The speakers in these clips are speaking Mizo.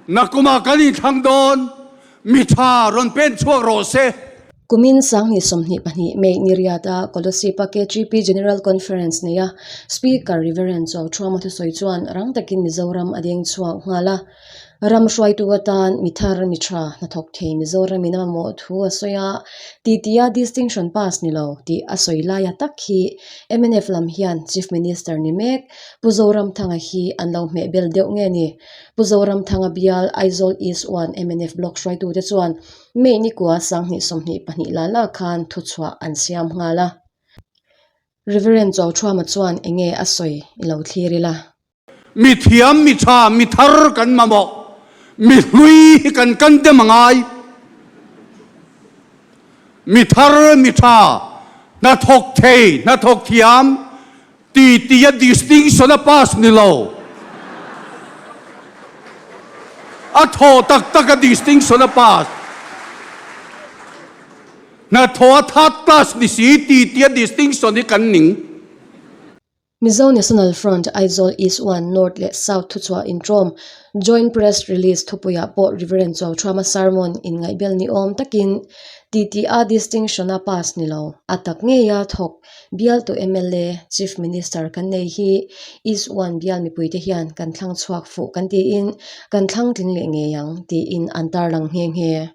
Nakumah kan inthlang dawn, mi tha rawn pen chhuak rawh se. Kumin 2022 May ni riata Kolosip-a KGP General Conference neia Speaker Rev. Chawlṭhuama thusawi chuan rang takin Mizoram a deng chhuak nghal a. Ram hruaitu atan mi thar mi tha hnathawk thei Mizoramin a mamawh thu a sawi a, titia distinction pass ni lo tih a sawi laia tak hi mnf lam hian Chief Minister ni mek Pu Zoramthanga hi an lo hmeh bel deuh nge ni? Pu Zoramthanga bial Aizawl East One mnf Block hruaitute chuan May nikua 2022 la la khan thuchhuah an siam nghal a. Reverend Chawlṭhuama chuan enge a sawi i lo thlir ila. Mi thiam, mi tha, mi thar kan mamawh. Mi hlui hi kan kan dem a ngai. Mi thar, mi tha, hnathawk thei, hnathawk thiam ti tia distinction a pass ni lo. A thaw tak tak a distinction a pass. Hnathawh a third class ni si ti tia distinction hi kan ning. Mizo National Front, Aizawl East One, North leh South thuchhuah intrawm, Joint Press Release thupuiah pawh Reverend Chawlṭhuama sermon inngaihbel ni awm takin TTA distinction-a pass ni lo, a tak ngeia thawk bialtu mla, Chief Minister kan nei hi East One bial mipuite hian kan thlang chhuak fuh kan tiin kan thlang tling leh ngei ang tiin an tarlang nghe nghe.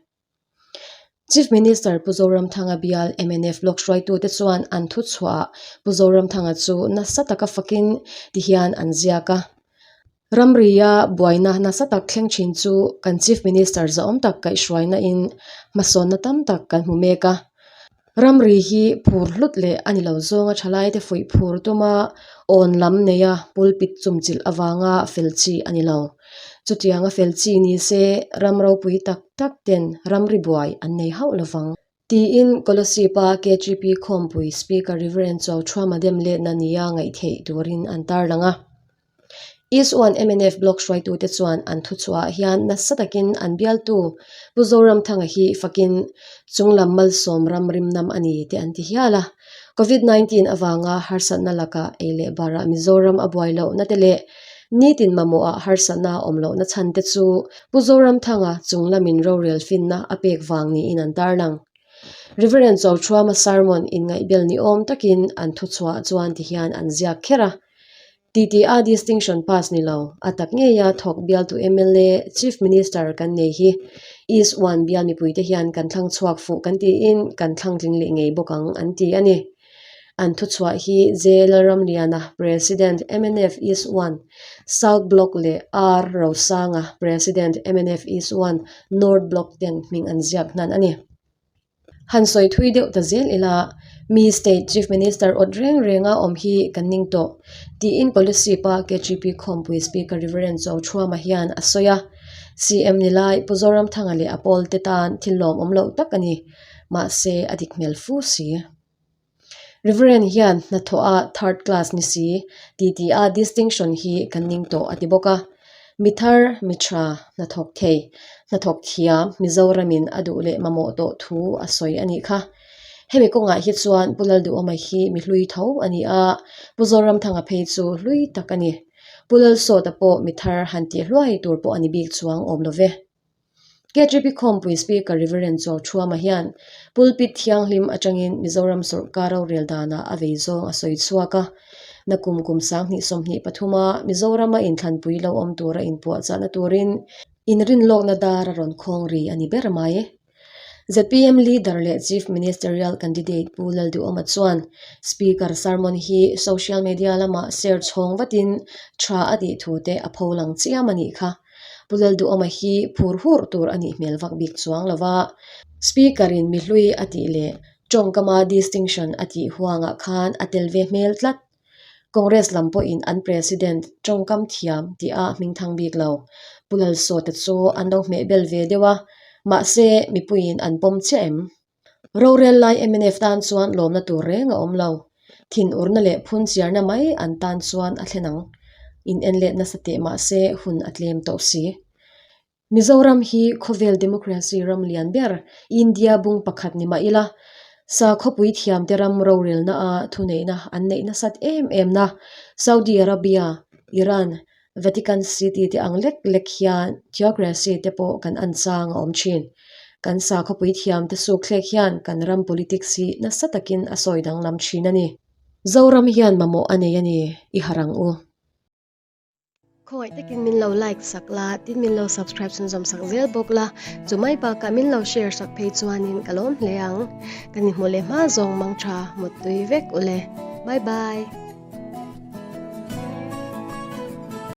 Chief Minister Pu Zoramthanga bial mnf Block hruaitute chuan an thuchhuahah Pu Zoramthanga chu nasa taka fakin tihian an ziak a. Ramria buaina nasa tak thleng thin chu kan Chief Minister zahawm tak kaihhruaina in hmasawnna tam tak kan hmu mek a. Ramri hi phur hlut leh a ni lo zawnga thalaite fuih phur tuma awn lam neia pulpit chumchilh avanga fel chi a ni lo. Chutianga fel chi ni se ram ropui tak tak ten ramri buai an nei hauh lo vang. Tiin Kolosip-a KGP khawmpui Speaker Rev. Chawlṭhuama dem letna nia ngaihtheih turin an tarlang a. East One mnf Block hruaitute chuan an thuchhuahah hian nasa takin an bialtu Pu Zoramthanga hi fakin chunglam malsawm ram rimnam a ni te an ti hial a. Covid 19 avanga harsatna lakah ei leh barah Mizoram a buai lohna te leh nitin mamawhah harsatna a awm lohna chhan te chu Pu Zoramthanga chunglamin rorel finna a pek vang niin an tarlang. Reverend Chawlṭhuama sermon inngaihbel ni awm takin an thuchhuah chuan tihian an ziak kher a. TTA distinction pass ni lo, a tak ngeia thawk bialtu mla, Chief Minister kan nei hi East One bial mipuite hian kan thlang chhuak fuh kan tiin kan thlang tling leh ngei bawk ang an ti a ni. An thuchhuah hi J Lalramliana, President, mnf East One, South Block leh R Rosanga, President, mnf East One, North Block ten hming an ziak hnan a ni. Han sawi thui deuh ta zel ila, mi state chief minister awt reng renga awm hi kan ning tawh, tiin policy pa KGP Khawmpui Speaker Rev. Chawlṭhuama hian a sawi a. CM ni lai Pu Zoramthanga leh a pawlte tan thil lawmawm loh tak a ni, mahse a dik hmel fu si. Reverend hian hnathawh a third class ni si titi a distinction hi kan ning tawh a ti bawk a. Mi thar, mi tha, hnathawk thei, hnathawk thiam Mizoramin a duh leh mamawh tawh thu a sawi a nih kha. Hemi kawngah hi chuan Pu Lalduhawma hi mi hlui tho a ni a, Pu Zoramthanga phei chu hlui tak a ni. Pu Lalsawta pawh mi thar han tih hluai tur pawh a ni bik chuang awm lo ve. KGP Khawmpui Speaker Rev. Chawlṭhuama hian pulpit thianghlim atangin Mizoram sawrkar rorel danah a vei zawng a sawi chhuak a. Nakum kum 2023 a Mizorama inthlanpui lo awm tura inpuahchahna turin inrinlawkna dar a rawn khawng ri a ni ber mai. Zpm Leader leh Chief Ministerial Candidate Pu Lalduhawma chuan Speaker sermon hi social media lamah share chhawng vatin tha a tih thu te a pholang chiam a nih kha. Pu Lalduhawma hi phur hur tur a nih hmel vak bik chuang lo va, Speaker in mi hlui a tih leh tawngkama distinction a tih huangah khan a tel ve hmel tlat. Congress lam pawhin an President tawngkam thiam tih a hmingthang bik lo. Pu Lalsawta chu an lo hmehbel ve deuh a, mahse mipuiin an pawm chiah em? Rorel lai mnf tan chuan lawmna tur reng a awm lo. Thinurna leh phunchiarna mai an tan chuan a thlen ang. In en let nasa teh mah se hun a tlem tawh si. Mizoram hi khawvel democracy ram lian ber India bung pakhat ni mah ila, sakhawpui thiamte ram rorelna a thuneihna an neih nasat em em na Saudi Arabia, Iran, Vatican City te ang lek lek hian theocracy te pawh kan an chang a awm thin. Kan sakhawpui thiam te suk thlek hian kan ram politics hi nasa takin a sawi danglam thin a ni. Zoram hian mamawh a nei a ni, i harh ang u. Khawngaih takin min lo like sak la, tin min lo subscribe chhunzawm sak zel bawk la, chu mai bakah min lo share sak phei chuanin ka lawm hle ang. Kan inhmuh leh hma zawng mang tha, muttui vek ule. Bye bye.